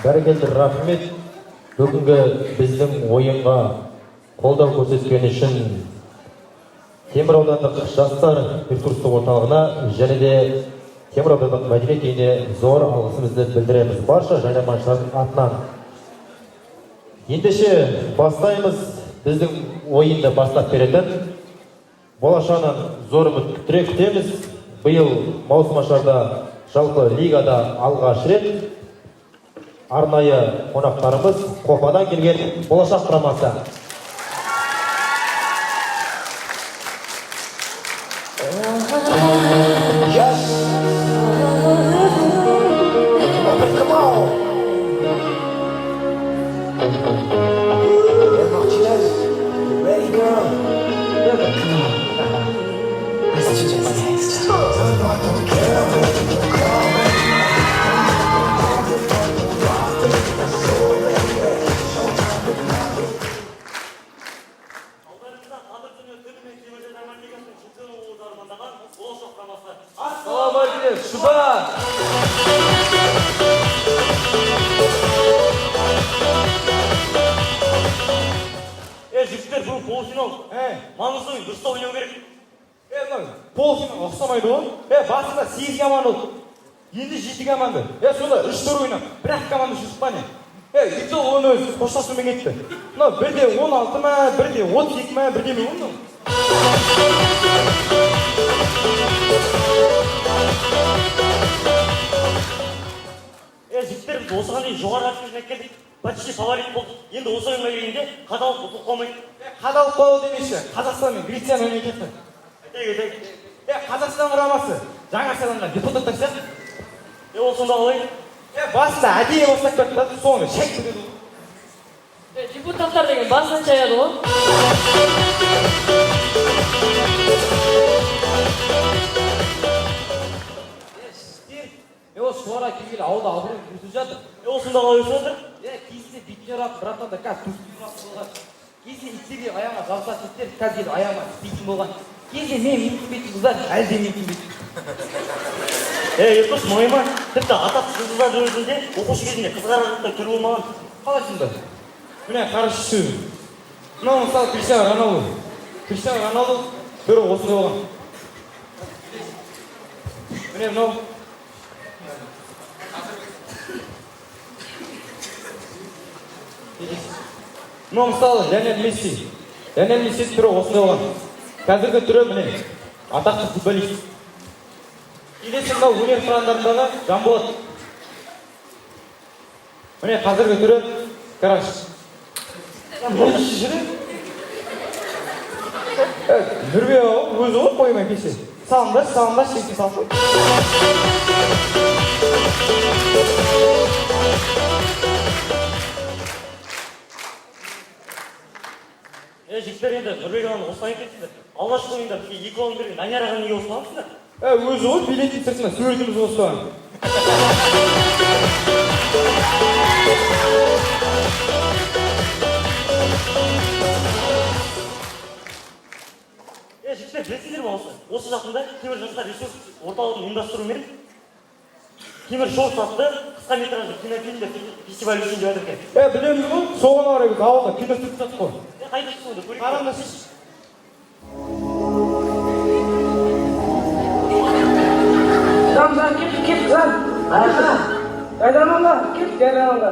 Бәрекелді, рахмет. Бүгінгі біздің ойынға қолдау көрсеткен үшін Темір аудандық жастар ресурстық орталығына және де Темір аудандық мәдениет үйіне зор алғысымызды білдіреміз барша жайдарманшылардың атынан. Ендеше бастаймыз. Біздің ойынды бастап беретін болашағынан зор үміт күтеміз. Биыл маусым ашарда жалпы лигада алғаш рет арнайы қонақтарымыз Қопадан келген Болашақ құрамасы. Yes. Come on. Yeah, Martinez, you ready, girl? Come on. Let's do this next. I don't care what you call me. Алдарыңызда Қадыр түні түнімен Темір Жайдарман лигасының чемпионы болуды армандаған Болашақ құрамасы. Ассалаумағалейкум, Шұбар! Е, жігіттер, бүгін полуфинал. Маңызды ойын, дұрыстап ойнау керек. Е, мынау полуфиналға ұқсамайды ғой. Е, басында 8 команда болды. Енді 7 команда. Е, сонда 3 тур ойнап, бір-ақ команда шықпа не? Е, итог оның өзі қоштасумен кетті. Мынау бірде 16 ма, бірде 32 ма, бірдеме ғой мынау. Е, жігіттер, біз осыған дейін жоғары әріптесіне келдік. Почти фаворит болдық. Енді осы ойынға келгенде қадалып ұтылып қалмайды. Е, қадалып қалу демекші, Қазақстан мен Грецияны ойнай кетті. Айтайық, айтайық. Е, Қазақстан құрамасы жаңа сайланған депутаттар сияқты. Е, ол сонда қалай? Е, басында әдейі бастап кетті да, соңында шайып кетеді ғой. Е, депутаттар деген басынан шаяды ғой. Жігіттер, е, осы шұбарға келгелі ауылда абырой өсіп жатыр. Е, ол сонда қалай өсіп жатыр? Е, кезінде бетіне ұратын братан да қазір төсіне ұратын болған. Кезінде иттерге аяғыма жабысатын иттер қазір келіп аяғыма тістейтін болған. Кезінде мен менсінбейтін қыздар әлі де менсінбейді. Е, Еркош, мұңайма. Тіпті атақты жұлдыздардың өзінде оқушы кезінде қызғанарлықтай түрі болмаған. Қалай сонда? Міне, қарашы сөзім. Мынау мысалы Криштиану Роналду. Криштиану Роналду түрі осындай болған. Міне мынау. Мынау мысалы Лионель Месси. Лионель Месси түрі осындай болған. Қазіргі түрі міне атақты футболист. Келесі мынау өнер қырандарындағы Жанболат. Міне қазіргі түрі гараж. Нұрбек аға өзі ғой қоймай кеше. Салыңдаршы, салыңдаршы, жеке салып қой. Е, жігіттер, енді Нұрбек ағаны қоспай кетсіңдер. Алғашқы ойында бізге 2 голын берген Данияр ағаны неге қоспағансыңдар? Е, өзі ғой билеттің сыртына суретіміз қосқан. Е, жігіттер, білесіңдер ме осы? Осы жақында Темір жастар ресурс орталығының ұйымдастыруымен Темір шоу атты қысқа метражды кинофильмдер фестивалі өтейін деп жатыр екен. Е, білеміз ғой, соған орай біз ауылда кино түсіріп жатық қой. Е, қайда түсті онда, көрейік. Қараңдаршы. Жан, жан, кет, кет, жан. Жайдарманға, кет, жайдарманға.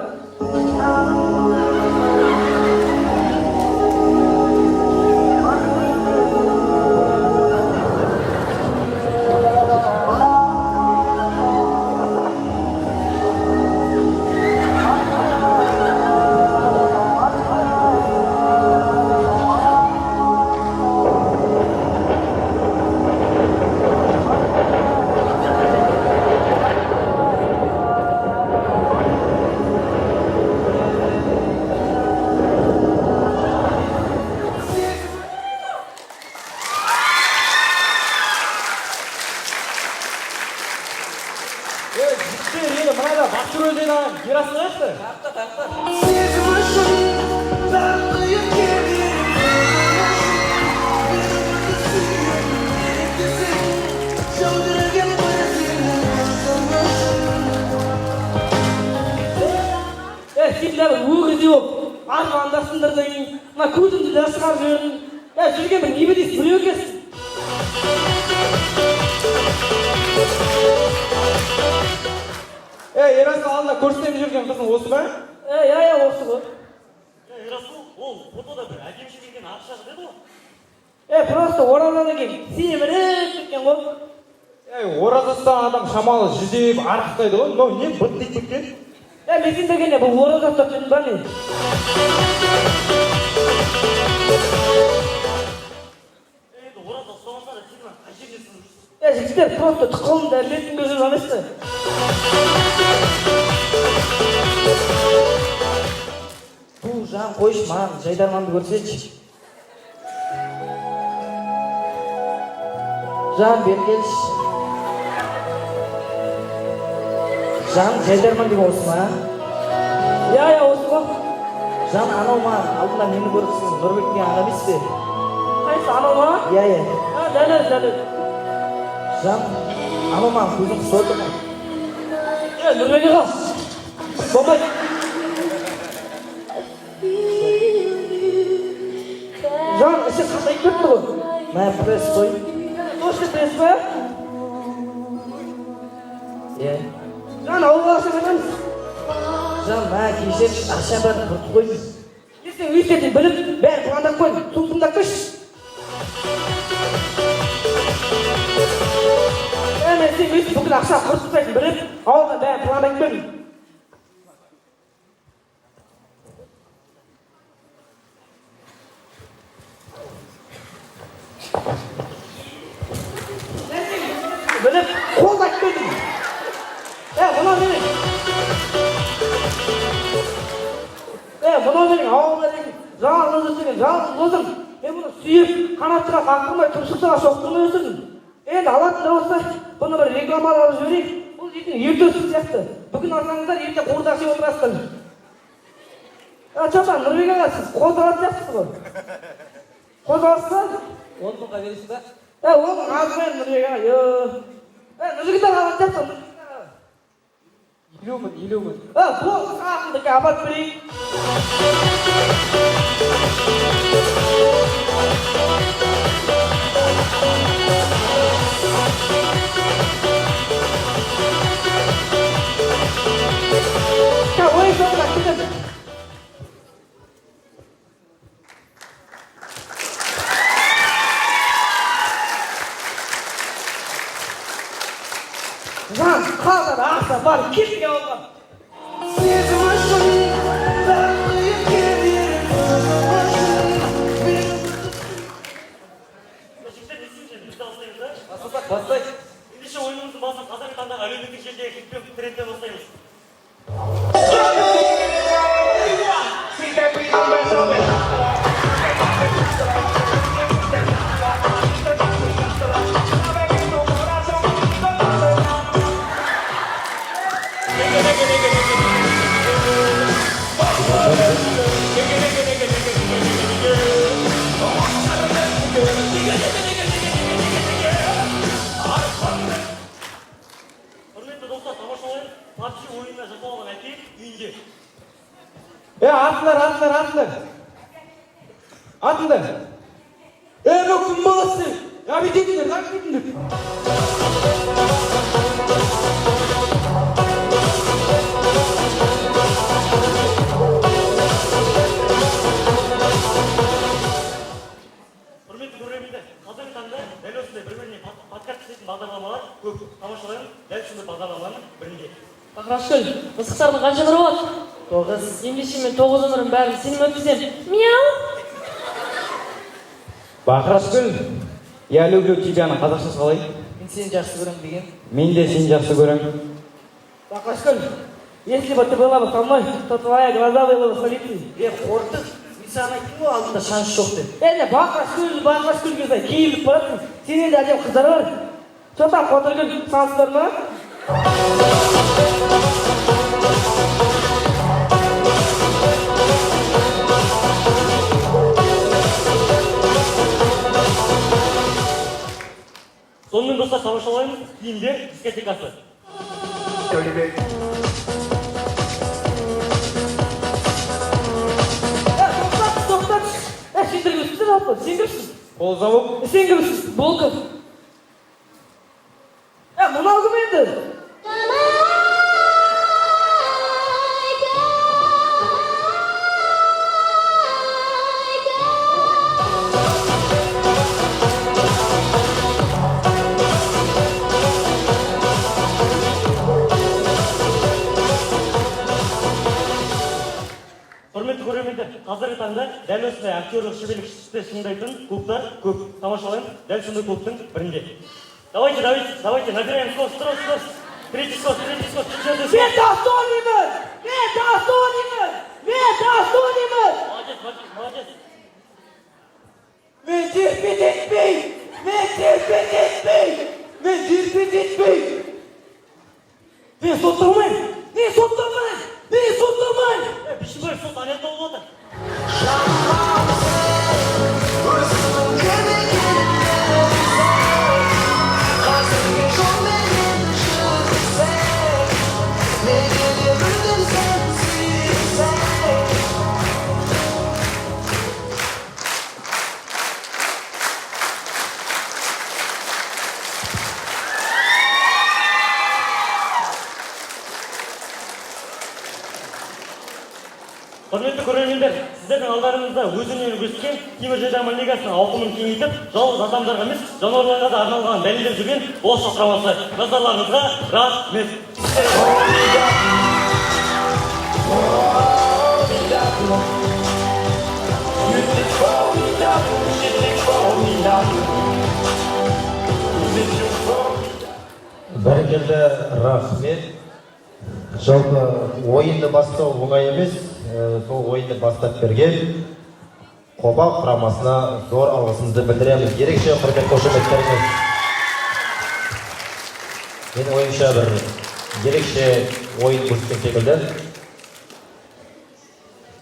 Е, жігіттер, енді мынада Бақтыр өзені Ерасыл қаяқта? Сезім үшін бәрін қиын келер. Жаудыреген бір сенің қызың үшін. Сен бәрі өгіздей болып армандасыңдар деген, мына көзімді де шығарып жібердің. Жүрген бір не білесің, біреу екенсің. Ерасыл, алдында көрсетемін жүрген қызың осы ма? Иә, иә, осы ғой. Ерасыл, ол фотода бір әдемі келген ақша деді ғой. Просто оразадан кейін семіріп кеткен ғой. Ораза ұстаған адам шамалы жүдеп арықтайды ғой. Мынау не быт деп кеткен? Мен сен дегенде бұл ораза ұстап жүрмін ба мен? Енді ораза ұстамаса да сен мына қай жеріне сіңіп жүрсің? Жігіттер, просто тұқылын дәрілетін көзі емес пе? Ту, жан, қойшы, маған жайдарманды көрсетші. Жан, бері келші. Жан, жайдарман деген осы ма? Иә, иә, осы ғой. Жан, анау маған алдында мені көріп сіздің Нұрбек деген аға емес пе? Қайсы, анау ма? Иә, иә. Дәл өзі, дәл өзі. Жан, анау маған көзін қысып отыр ма? Нұрбек аға, болмайды. Жан, іші қатайып кетті ғой. Мә, пресс қой. Точно пресс па? Иә. Жан, ауылға ақша қайтамыз. Жан, мә, кешірші, ақша бәрін құртып қойдым. Ертең үй істейтінін біліп, бәрін пландап қойдым. Сумкамды алып келші. Мен сен өйтіп бүкіл ақша құртып тастайтынын біліп, ауылға бәрін пландап қойдым. Біліп, қолдап келдім. Мынау менің. Мынау менің ауылда деген жалғыз өсірген жалғыз қызым. Мен бұны сүйіп, қанаттыға қақтырмай, тұмсықтыға соқтырмай өсірдім. Енді алатын да болса, бұны бір рекламалап жіберейік. Бұл дейтін ертөстік сияқты. Бүгін алсаңыздар, ертең қуырдақ жеп отырасыздар. Чапан, Нұрбек аға, сіз қозғалатын сияқтысыз ғой. Қозғаласыз ба? 10 мыңға бересіз ба? 10 мың аз ба енді, Нұрбек аға? Нұржігіт аға алатын сияқты, Нұржігіт аға. 50 мың, 50 мың. Бұл сағатымды апарып берейін. Ойын соңына кетеді. Жан, қалтада ақша бар, кеттік ауылға. Сезім үшін бәрін қиып кетерім, өзің үшін мен. Жігіттер, не істейміз енді? Біз де бастаймыз да? Бастасақ, бастайық. Ендеше ойынымыздың басын қазіргі таңдағы әлеуметтік желідегі хит пен трендтен бастаймыз. Құрметті достар, тамашалайық. PUBG ойынына жасалған әке үйінде. Атыңдар, атыңдар, атыңдар. Атыңдар. Мынау кім баласы? Бүйтетіңдер, бүйтетіңдер. Құрметті көрермендер, қазіргі таңда дәл осындай бір-біріне подкаст істейтін бағдарламалар көп. Тамашалаймыз дәл осындай бағдарламаның бірінде. Бақырашгүл, мысықтардың қанша өмірі болады? 9. Ендеше мен 9 өмірім бәрін сенімен өткіземін. Мяу! Бақырашгүл, я люблю тебя-ның қазақшасы қалай? Мен сені жақсы көремін деген. Мен де сені жақсы көремін. Бақырашгүл, если бы ты была бы со мной, то твоя глаза была бы солидной. Қорқыт, мен саған айттым ғой алдында шанс жоқ деп. Не, Бақырашгүл, Бақырашгүл кезде киіліп барасың. Сенен де әдемі қыздар бар. Че там, Қотыргүл, шансыздар ма? Сонымен достар, тамашалаймыз киімдер дискотекасы. Ползавок. Сен кімсің? Волков. Е, мынау кім енді? Құрметті көрермендер, қазіргі таңда дәл осындай актерлік шеберлікті шыңдайтын клубтар көп. Тамашалаймыз дәл сондай клубтың бірінде. Давайте, давайте, давайте, набираем скорость, скорость, скорость. Третий скорость, третий скорость, четвертый Мен скорость. достойныймын! Мен достойныймын! Мен достойныймын! Молодец, молодец, молодец. Мен терпеть етпей! Мен терпеть етпей! Мен терпеть етпей! Мен сотталмаймын! Мен сотталмаймын! Мен сотталмаймын! Е, Бишімбаев сот аяқта болып жатыр. Өзіңнің кім екеніңді қазіргі жолменен жүрсең, неге де мүлдем сен сүйсең. Құрметті көрермендер, сіздердің алдарыңызда өз өнерін көрсеткен Темір Жайдарман лигасының ауқымын кеңейтіп, жалғыз адамдарға емес, жануарларға да арналған дәлелдеп жүрген Болашақ құрамасы. Назарларыңызға рахмет. Бәрекелді, рахмет. Жалпы ойынды бастау оңай емес. Сол ойынды бастап берген Қопа құрамасына зор алғысымызды білдіреміз. Ерекше құрмет қошеметтеріңіз. Менің ойымша, бір ерекше ойын көрсеткен секілді.